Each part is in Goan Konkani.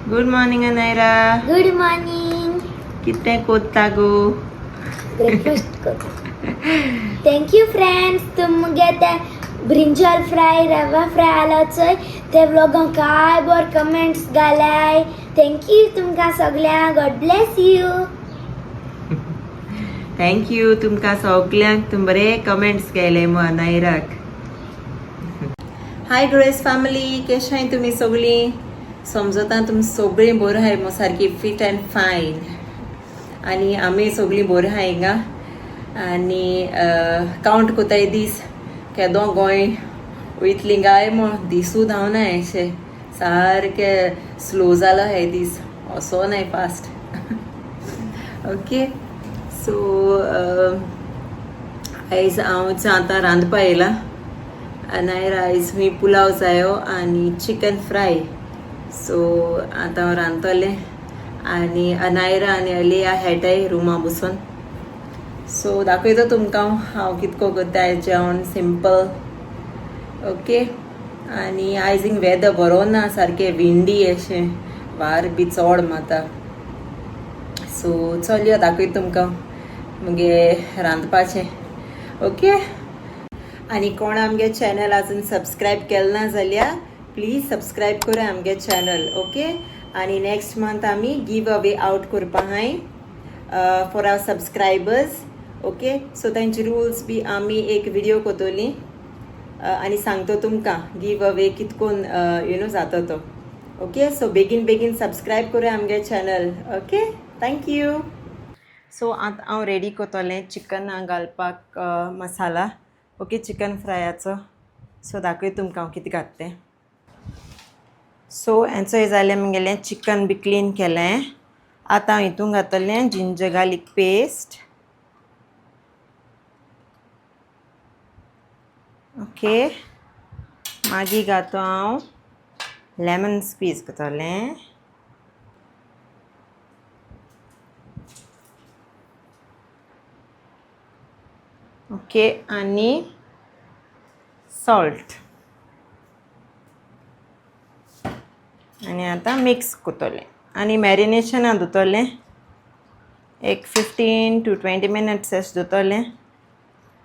Good morning Anayra. Good morning. कितें कोत्ता गो? ब्रेकफास्ट करता. Thank you friends, तुमगे ते ब्रिंजल फ्राय, रवा फ्राय आलो चोय ते व्लॉगांक काय बर कमेंट्स घालाय. Thank you तुमकां सगल्यांक. God bless you. Thank you तुमकां सगल्यांक, तुम बरे कमेंट्स केले मग अनायराक. हाय ग्रेस फॅमिली, केशाय तुमी सगळीं? समजता तुमी सगळीं बरी आहाय मग, सारकी फिट अँड फायन. आनी आमी सगळीं बरी आहाय हिंगा. आनी कावंट कोताय दीस केदो गोंय वयतली काय मग, दिसूच धांवना अशें सारके स्लो जालो हे दीस, असो नाय फास्ट. ओके, सो आयज हांव आतां रांदपा येयलां. आनी आयज हुंय पुलाव जायो आनी चिकन फ्राय. सो आतां हांव रांदतलें आनी अनायरा आनी अलिया खेळटाय रुमा बसून. सो दाखयता तुमकां हांव कितको करता जेवण सिंपल. ओके, आनी आयज हिंग वेदर बरो ना, सारकें विंडी अशें, वार बी चड माता. सो चल यो, दाखयता तुमकां मुगे रांदपाचें. ओके, आनी कोण आमगे चॅनल अजून सबस्क्रायब केलें ना जाल्यार प्लीज सबस्क्रायब करा आमगे चॅनल. ओके, आनी नेक्स्ट मंथ आमी गिव अवे आवट करपा आहाय for our subscribers. Okay, so तांचे रुल्स बी आमी एक विडियो कोतोली आनी सांगतो तुमकां गिव अवे कितकोन you know जाता तो. ओके, सो बेगीन बेगीन सबस्क्रायब करा आमगे channel. Okay, thank you. So आतां हांव रेडी करतलें चिकन घालपाक मसाला. ओके, चिकन फ्रायाचो. सो दाखय तुमकां हांव कितें घातलें तें. सो हेंचो जालें मुगेलें चिकन बी क्लीन केलें. आतां हांव हितून घातलें जिंजर गार्लीक पेस्ट. ओके, मागीर घातो हांव लेमन स्क्वीज करतलें. ओके, आनी सॉल्ट. आनी आतां मिक्स करतलें आनी मॅरिनेशना धुतलें एक 15 टू 20 मिनट्स अशें धुतलें.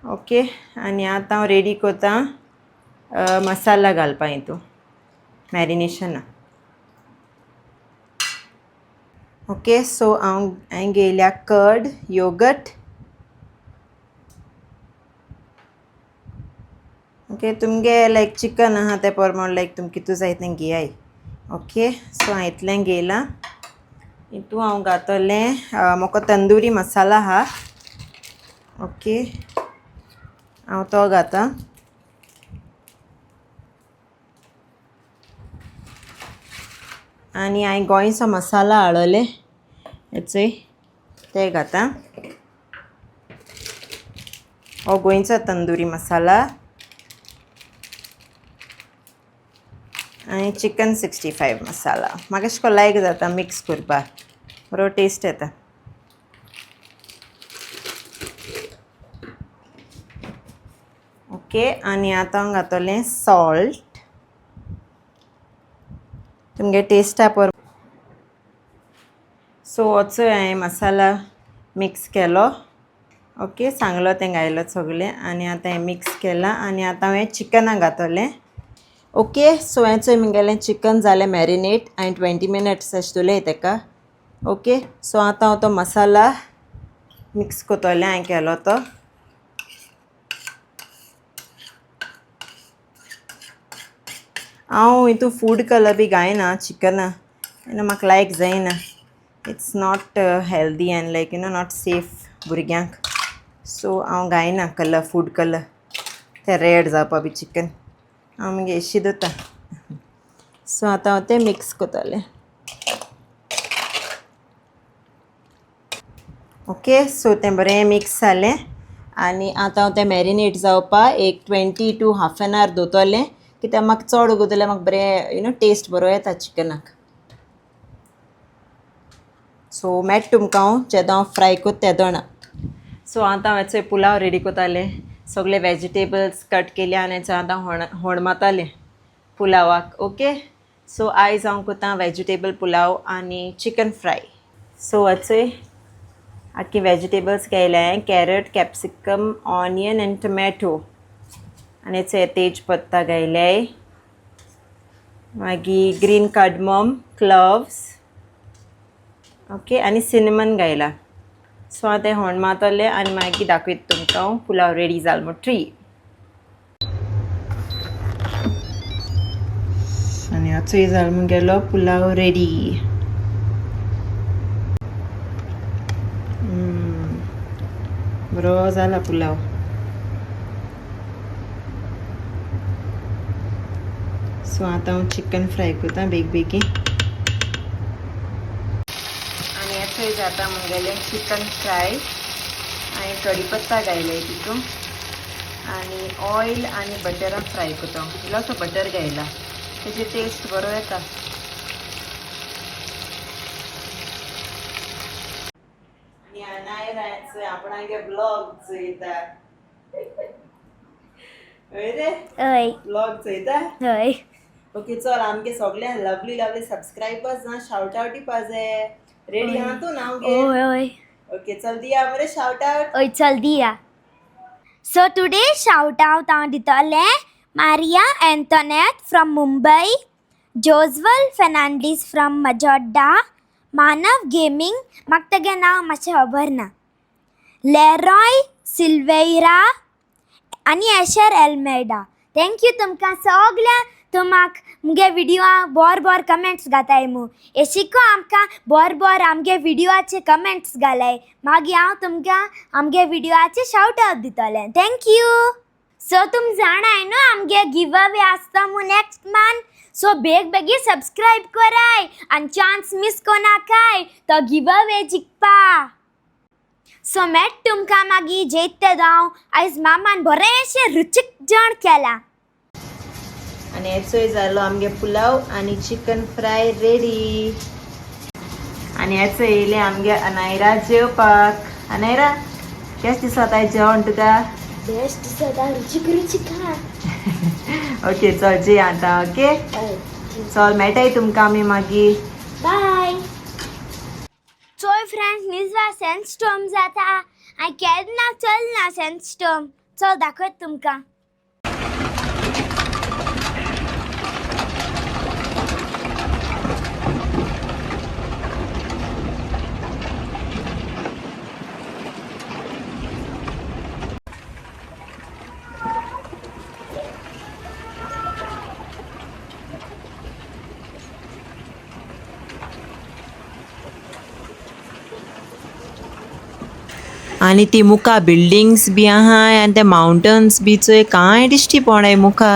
ओके, आनी आतां हांव रेडी करता मसाला घालपा हितून मॅरिनेशना. ओके, सो हांव हांवें घेयल्या कर्ड, योगट. ओके, तुमगे लायक चिकन आहा ते प्रमाण लायक तुमकां कितू जाय तें घेयाय. ओके, सो हांवें इतलें घेयलां. हितू हांव घातलें म्हाका तंदुरी मसाला आहा. ओके, हांव तो घाता. आनी हांवें गोंयचो मसाला हाडले हे चोय, ते घाता. हो गोंयचो तंदुरी मसाला आनी चिकन 65 मसाला. म्हाका अशें करून लायक जाता मिक्स करपाक, बरो टेस्ट येता. ओके, आनी आतां हांव घातलें सॉल्ट तुमगे टेस्टा पर. सो हो हांवें मसाला मिक्स केलो. ओके, सांगलो तें घायलो सगळें आनी आतां हें मिक्स केलां आनी आतां हांवें चिकनाक घातलें. ओके, सो हें चोय मुगेलें चिकन जालें मॅरिनेट. हांवें 20 मिनट्स अशें दवरलें तेका. ओके, सो आतां हांव तो मसाला मिक्स करतलें हांवें केलो तो. हांव हितू फूड कलर बी घायना चिकना, you know म्हाका लायक जायना. It's not healthy and like not safe भुरग्यांक. सो हांव घायना कलर, फूड कलर, ते रेड जावपा बी चिकन. हांव मागीर एशी दवरता. सो आतां हांव तें मिक्स करतलें. ओके, सो तें बरें मिक्स जालें आनी आतां हांव तें मॅरिनेट जावपा एक 20 to half an hour दवरतलें, कित्याक म्हाका चड उगो जाल्यार म्हाका बरें you know test बरो येता चिकनाक. सो मेळटा तुमकां हांव जेन्ना हांव फ्राय करता तेदोना. सो आतां हांव चोय पुलाव रेडी करतालें. सगळे वेजिटेबल्स कट केले आनी आतां होण मातालें पुलावाक. ओके, सो आयज हांव कोता वेजिटेबल पुलाव आनी चिकन फ्राय. सो अचय आख्खे वेजिटेबल्स घायले, कॅरट, कॅप्सिकम, ऑनियन आनी टोमॅटो, आनी चोय तेज पत्ता घायले, मागीर ग्रीन कार्डमम, क्लव्स, ओके, आनी सिनेमन घायला. सो आतां होण मातलें आनी मागीर दाखयता तुमकां हांव पुलाव रेडी जाल म्हणटरी. आनी आतां जाल मुगेलो पुलाव रेडी. बरो जाला पुलाव. सो आतां हांव चिकन फ्राय करता बेग बेगीन. आनी हें जाता मुगेलें चिकन फ्राय. हांवें कडी पत्ता घायले तितून आनी ऑयल आनी बटरान फ्राय करता. इल्लोसो बटर घायला, तेजी टेस्ट बरो येता. आनी अनायराचो आपणागे ब्लॉग चोयता. हय रे? हय. ब्लॉग चोयता? हय. ओके, चल, आमगे सगळे लवली लवली सबस्क्रायबर्स ना शाउट आउट दिवपा जाय. रेडी आहा तूं नाव घे? हय हय. ओके, चल, दिया मरे शाउट आउट. हय, चल दिया. सो टुडे शाउट आउट हांव दितलें Maria Antonette from Mumbai, Joswell Fernandes from Majorda, Manav gaming, म्हाका तेगे नांव मातशें खबर ना, लेरॉय सिल्वेरा आनी एशर एल्मेडा. Thank you तुमकां सगळ्या. तुमाक मुगे विडियो बोर बोर कमेंट्स घाताय मू. एशिको आमकां बोर बोर आमगे विडियोचे कमेंट्स घालाय, मागीर हांव तुमकां आमगे विडियोचे शाउट आउट दितलें. Thank you. सो तुम जाणाय न्हू आमगे गिव अवे आसता मू नेक्स्ट मंथ. सो बेग बेगीन सबस्क्रायब कराय आनी चान्स मिस कोनाकाय तो गिव अवे जिखपा. सो मेट तुमकां मागीर जेयते हांव. आयज मामान बरेंशें रुचीक जेवण केलां. आनी हेचोय जालो आमगे पुलाव आनी चिकन फ्राय रेडी. आनी हेचो येयलें आमगे अनायरा जेवपाक. अनायरा, केशें दिसता जेवण तुका? बेस्ट दिसता, रुचीक रुचीक हा. ओके, चल जे आतां. ओके, चल, मेळटाय तुमकां आमी मागीर. बाय. चोय फ्रेंड्स, निजवा सँडस्टॉर्म जाता आनी केन्ना चलना सँडस्टॉर्म. चल दाखयत तुमकां. आनी ती मुखा बिल्डिंग्स बी आहाय आनी ते माउंटन्स बी चोय कांय दिश्टी पडनाय मुखा.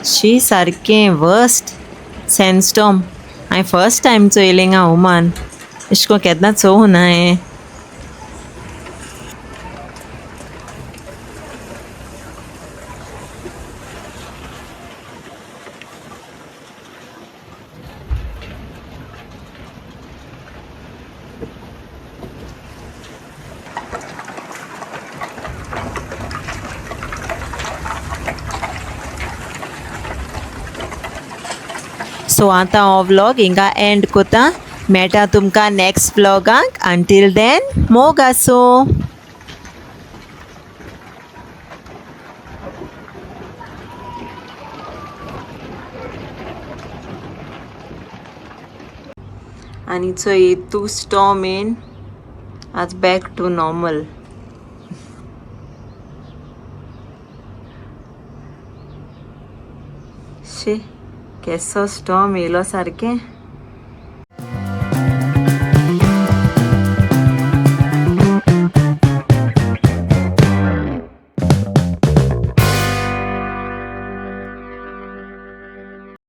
शी, सारकें वर्स्ट सँडस्टॉर्म. हांवें फर्स्ट टायम चोयलें हिंगा ओमान. अशें कोन्न केन्ना चोवूं ना हांवें. सो आतां हो व्लॉग हिंगा एंड कोता. मेळटा तुमकां नेक्स्ट व्लॉगाक. अंटील then, मोग आसूं. आनी चोय इतू स्टॉर्म येन आज बॅक टू नॉर्मल. शी, केसो स्टॉर्म येयलो सारकें.